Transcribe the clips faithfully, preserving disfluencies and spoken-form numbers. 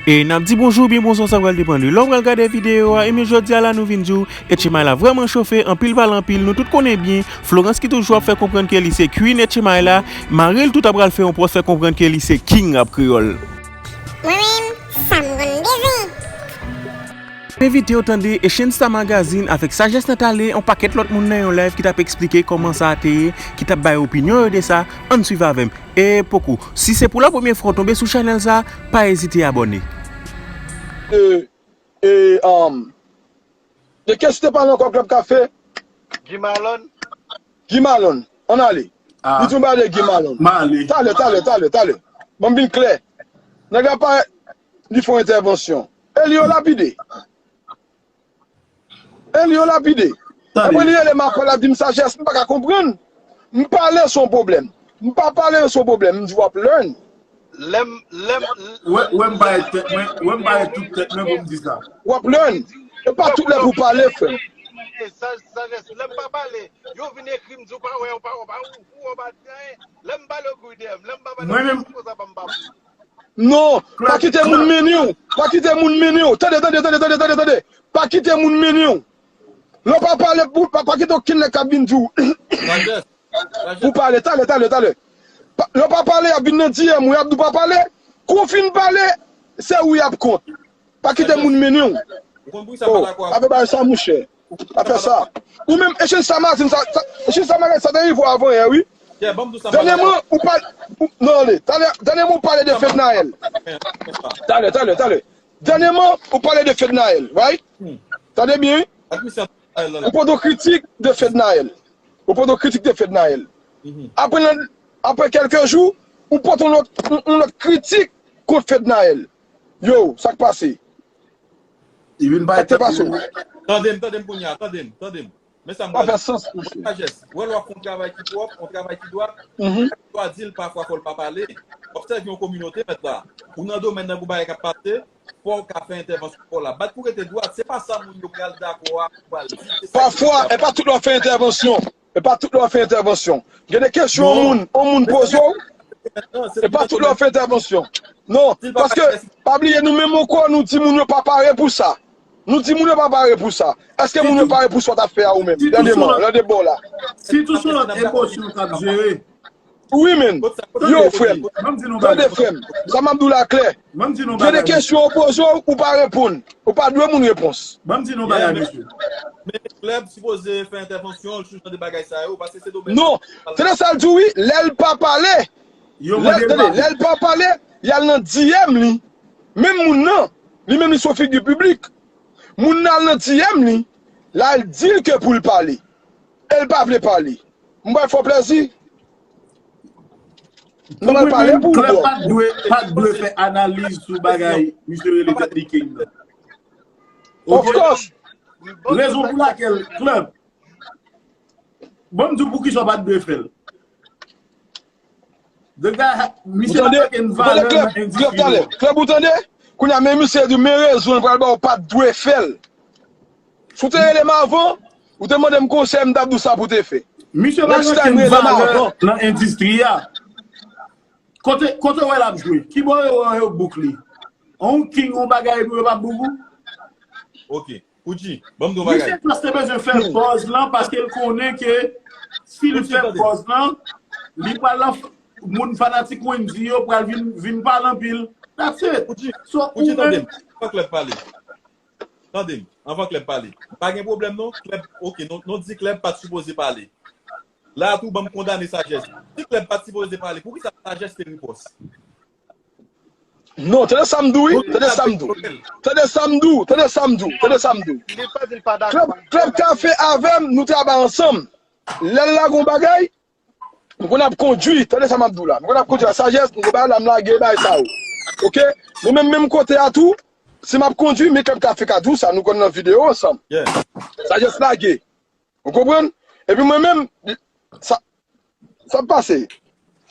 E n ap di bonjou oubyen bonswa, sa pral depann de lè w pral gade videyo a. Ebyen, jodi a la, nou vin di w, H M I la vrèman chofe, anpil pale anpil. Nou tout konnen byen, Florence ki toujou ap fè konprann ke li se Queen H M I la, mari l tou ta pral fè yon pòs fè konprann ke li se King Rap Kreyòl. Mwen menm, sa m konn bezwen. M envite w tande Echensta Magazine avèk Sagesse Natale, yon pakèt lòt moun nan yon live ki t ap eksplike kòman sa te ye, ki t ap bay opinyon yo de sa. Ann swiv avè m. E poko, si se pou la premyè fwa w tonbe sou chanèl sa, pa ezite abòne. E, e, um, de kès te pale ankò Club Café? Guy Malone. Guy Malone, ann ale. Ah. Li tou pale Guy Malone. M ale. Talè, talè, talè, talè. Ban m vin klè. Nèg la pa, li fè yon entèvansyon. E li yo lapide. E li yo lapide. Apre li rele m apre, l ap di m Sagesse, m pa ka konprann. M pale se yon pwoblèm. M pa pale se yon pwoblèm. M di w ap learn. Lè m, lè m, Wè, wè m bare tèt mwen, wè m bare tout tèt mwen pou m di sa. W ap learn. E pa tout lè pou pale, frè. Sa, Sagesse, lè m pa pale, yo vin ekri m di w pa wè, w pa wè, w pa wè, w pa di anyen. Lè m pale, w kouri dèyè m. Lè m pa pale, Mwen menm, w pa pale. Non, pa kite moun mennen w. Pa kite moun mennen w. Tande, tande, tande, tande, tande, tande. Pa kite moun mennen w. Lè w pa pale, pou, pa, pa kite okenn nèg k ap vin di w. Pou pale, talè, talè, talè. Pa, lè w pa pale, y ap vin nan D M ou, y ap di w pa pale. Kou w fin pale, se ou y ap kont. Pa kite moun mennen w. Ou konn pou ki sa m pa dakò avè w. Oh, pa fè bagay sa, monchè. Pa fè sa. Ou menm, Echensta Magazine, sa, sa, Echensta Magazine, sa te rive w avan yè, wi. Dènyèman, ou pa, ou, non, ale, talè, dènyèman, ou pale de Fednaelle. Talè, talè, talè. Dènyèman, ou pale de Fednaelle, right? Tande byen, wi. Ou pote yon kritik de Fednaelle. Ou pote yon kritik de Fednaelle. Apre, nan, apre kèlke jou, ou pote yon lòt, yon, yon lòt kritik kont Fednaelle. Yo, sa k pase? Li vin bay tèt li. Tande m, tande m kounye a, tande m, tande m. Men sa m pral di. Pa fè sans, monchè. Sagesse, wè lè w ap fè yon travay ki pwòp, yon travay ki dwat, dwa di l pafwa fò l pa pale. W ap sèvi yon kominote mèt la. Ou nan domèn nan, gon bagay k ap pase, fò w ka fè entèvansyon fò w la. Bat pou rete dwat, se pa sa moun yo pral dakò a, ou pral di, se sa ki pafwa, e pa tout lè w ap fè entèvansyon. E pa tout lè w ap fè entèvansyon. Gen de kesyon yon moun, yon moun poze w. E pa tout lè w ap fè entèvansyon. Non, paske, pa bliye, nou menm ankò, nou di moun yo pa pare pou sa. Nou di moun yo pa pare pou sa. Èske moun yo pare pou sa w t ap fè a ou menm? Dènyèman, nan deba w la. Sitou se yon lòt emosyon k ap jere. Wi, men. Yo, frè m. Tande, frè m. Sa m ap di w la klè. Gen de kesyon yo poze w, ou pa reponn. Ou pa dwe moun repons. Ban m di nou bagay, mesye. Men klèb sipoze fè entèvansyon sou jan de bagay sa yo, paske se domèn. Non, se nan sa l di w, wi, lè l pa pale. Yo mande l pa. Lè l pa pale, y al nan D M li. Menm moun nan, li menm li se yon figi piblik. Moun nan al nan D M li, l al di l ke pou l pale. E l pa vle pale. M pral fè w plèzi. M pral pale pou w. Klèb pa t dwe, pa t dwe fè analiz sou bagay misye rele tèt li King nan. Of course. Rezon pou lakèl klèb. Bon, m di w poukisa w pa t dwe fè l. Misye pa t gen valè nan endistri yo. Klèb, ou tande? Kounye a, men misye di, men rezon l pral ba w pa t dwe fè l. Si w te rele m avan, ou te mande m konsèy, m t ap di w sa pou w te fè. Misye pa gen okenn valè nan endistri a. Kote, kote w wè l ap jwe? Kibò yo, yo book li? On King, on bagay pou yo pa book ou? Ok. Gucci, ban m di w bagay. Misye just te bezwen fè pòz lan paske l konnen ke si l fè pòz lan, li pral, moun fanatik Wendyy yo pral vin, vin pale anpil. That's it. Gucci, Gucci, tande m. Anvan klèb pale. Tande m. Anvan klèb pale. Pa gen pwoblèm non. Klèb, ok, non, non di klèb pa t sipoze pale. La tou, ban m kondane Sagesse. Si klèb pa t sipoze pale, poukisa Sagesse te ripòs? Non, tande sa m di w, wi. Tande sa m di w. Tande sa m di w, tande sa m di w, tande sa m di w. Klèb, Klèb Kafe avè m, nou travay ansanm. Lè l lage yon bagay, m konn ap kondui, tande sa m ap di w la. M konn ap kondui la, Sagesse, m konn bay la, m lage bay sa yo. Ok? Nou menm, menm kote a tou, si m ap kondui, men Klèb Kafe ka di w sa, nou konn nan videyo ansanm. Sagesse lage. Ou konprann? Epi mwen menm, sa, sa pase.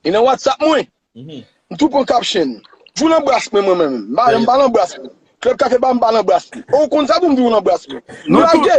Li nan WhatsApp mwen. M tou pran caption. Di w nan bras mwen, mwen menm. M pa, m pa nan bras mwen. Klèb Kafe ba m pa nan bras li. Ou konn sa pou m di w nan bras mwen. Nou lage.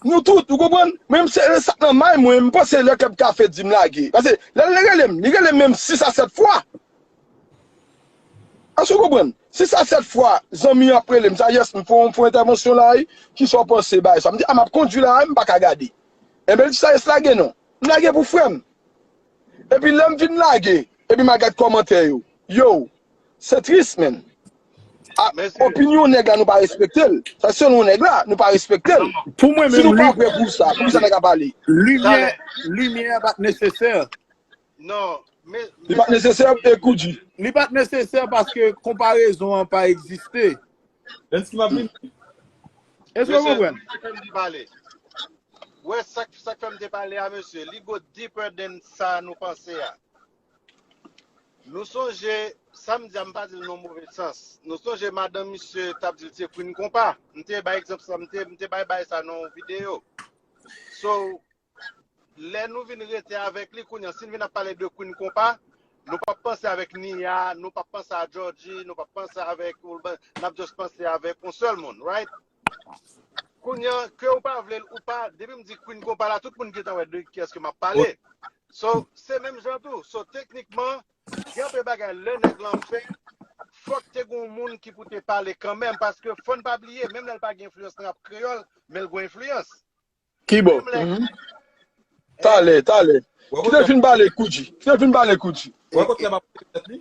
Nou tout, ou konprann? Menm se sa k nan may mwen, m panse lè Klèb Kafe di m lage. Paske lè l rele m, li rele m menm sis a sèt fwa. Èske w konprann? Si sa sèt fwa, zanmi an ap rele m, Sayès, m fè yon, fè yon entèvansyon la, wi, kisa w panse bay sa? M di, a, m ap kondui la, wi, m pa ka gade. Enben, li di, Sayès, lage non. M lage pou frè m. Epi lè m fin lage, epi m al gad kòmantè yo. Yo, se tris, menn. A, opinyon nèg la, nou pa respekte l. Sa se selon nèg la, nou pa respekte l. Pou mwen menm, si nou pa prè pou sa, poukisa nèg la pale? Limyè, limyè a pa t nesesè. Non, men, li pa t nesesè, e Koudji. Li pa t nesesè paske konparezon an pa egziste. Lensky m ap vini. Èske w konprann? Wè, sa k, sa k fè m te pale a mesye, li go deeper than sa nou panse a. Nou sonje, sa m di a, m pa di l nan move sans. Nou sonje madanm misye t ap di l se Queen Konpa. M te bay egzanp sa, m te, m te bay bay sa nan yon videyo. So, lè nou vin rete avèk li, kounye a, si n vin ap pale de Queen Konpa, nou p ap panse avèk Nia, nou p ap panse a Georgie, nou p ap panse avèk Urban, n ap just panse avèk yon sèl moun, right? Kounye a, ke ou pa vle l ou pa, depi m di Queen Konpa la, tout moun gentan wè de kiyès ke m ap pale. So, se menm jan tou. So, teknikman, gen anpil bagay, lè nèg lan fè, fòk te gen yon moun ki pou te pale kanmenm, paske fò n pa bliye, menm lè l pa gen enfliyans nan rap kreyòl, men l gen enfliyans. Kibò? Menm lè. Mhm. Talè, talè. Kite l fin pale, Koudji. Kite l fin pale, Koudji. Wè kote l ap tèt li?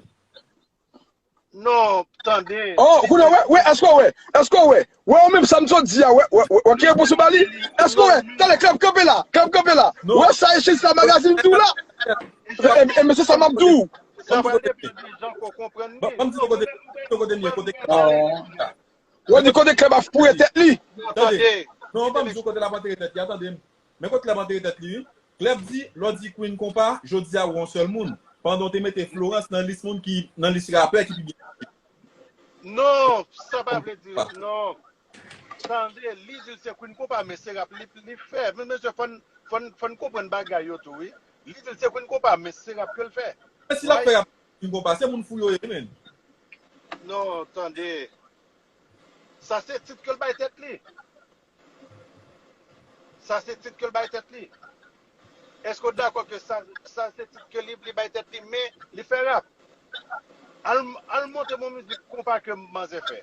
Non, tande. Oh, kounye a, wè, wè, èske w wè? Èske w wè? Wè, ou menm sa m sot di a, wè, wè, wè, wè, ki repons ou ba li? Èske w wè? Talè, Klèb, kanpe la, Klèb, kanpe la. Wè sa, e chita magazin di w la. E, e, e, mesye sa m ap di w. Sa pral epi jan pou konprann li. Ban m di w kote, kote m ye, kote Klèb. Yo di kote Klèb ap foure tèt li. Tande. Non, ban m di w kote l ap antere tèt li, a, tande m. Men kote Klèb antere tèt li, wi. Klèb di, lè w di Queen Konpa, jodi a ou yon sèl moun. Pandan w te mete Florence nan lis moun ki, nan lis rapè ki pi byen. Non, sa pa vle di, non. Tande, li di l se Queen Konpa, men se rap li, li fè. Men mesye, fò n, fò n, fò n konprann bagay yo tou, wi. Li di l se Queen Konpa, men se rap ke l fè. Men si l ap fè rap Queen Konpa, se moun fou yo ye, men. Non, tande. Sa se tit ke l bay tèt li. Sa se tit ke l bay tèt li. Èske w dakò ke sa, sa se tit ke li, li bay tèt li, men li fè rap? Al, al montre m yon mizik konpa ke manzè fè.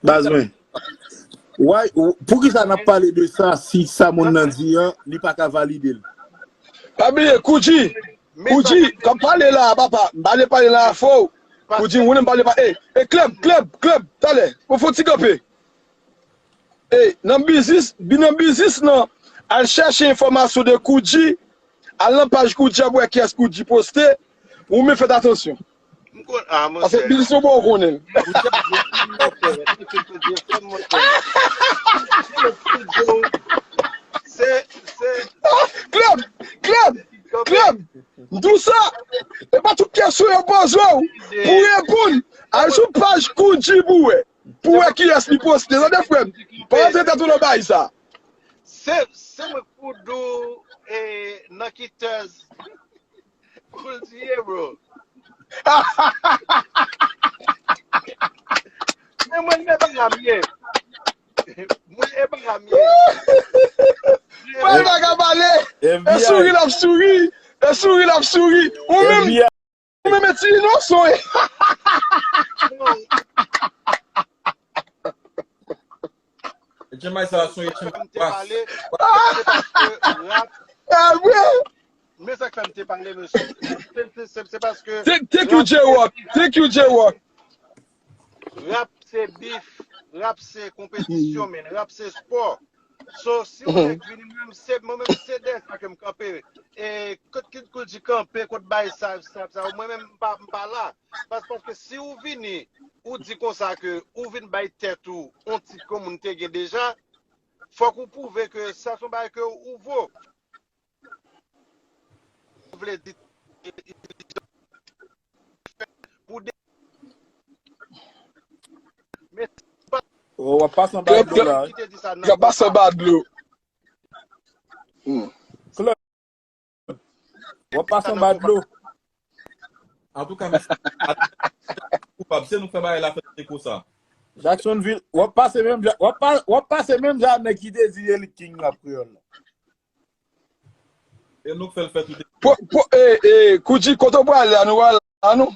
Baz mwen. Why, poukisa n ap pale de sa si sa moun nan di an, li pa ka valide l? Pa bliye, Koudji, Koudji, k ap pale la a, papa, m pa vle pale la a fò. Koudji, ou menm pale pa, e, e, Klèb, Klèb, Klèb, talè, ou fè yon ti kanpe. E, nan biznis, bi nan biznis nan, al chèche enfòmasyon de Koudji, al nan paj Koudji ap wè kiyès Koudji poste, ou menm fèt atansyon. M konn, a, monchè. Paske biznis ou bon ou konnen. Ou te ap di, monchè, se, se, se, Klèb, Klèb, Klèb, m di w sa, e pa tout kesyon yo poze w pou reponn, al sou paj Koudji pou wè. Pou wè kiyès li poste, tande frè m. Pa rantre tèt ou nan bagay sa. Se, se mwen k pou di w, e, nan ki tèz Koudji ye, bro. Men mwen, e pa la m ye. Mwen, e pa la m ye. Pale pa ka pale. E souri l ap souri. E souri l ap souri. Ou menm, ou menm e ti inosan w ye. Etchenmay sa a se yon etchenmay. Rap, men sa k fè m te pale, mesye. Se, se, se, se paske thank, thank you, J-Rock. Thank you, J-Rock. Rap se bif, rap se konpetisyon, men rap se spò. So, si yon nèg vini, mwen menm se, mwen menm se dèyè sa ke m kanpe. E kot Kid Koudji kanpe, kot bay sa, sa, sa, mwen menm m pa, m pa la. Pas, paske si ou vini, ou di konsa ke ou vin bay tèt ou on tit ke moun te gen deja, fòk ou pwouve ke sa se yon bagay ke ou vo. Ou vle di pou de, men se pa, oh, w ap pase anba dlo la, wi. Ki te di sa nan, w ap pase anba dlo. Hmm. W ap pase anba dlo. Antouka, mesye, koupab, se nou k fè bagay la fè te konsa. Jacksonville, w ap pase menm jan, w ap pa, w ap pase menm jan nèg ki te di Elite King rap kreyòl la. E nou k fè l fè tout. Po, po, e, e, Koudji, kote w prale la, nou pral an nou.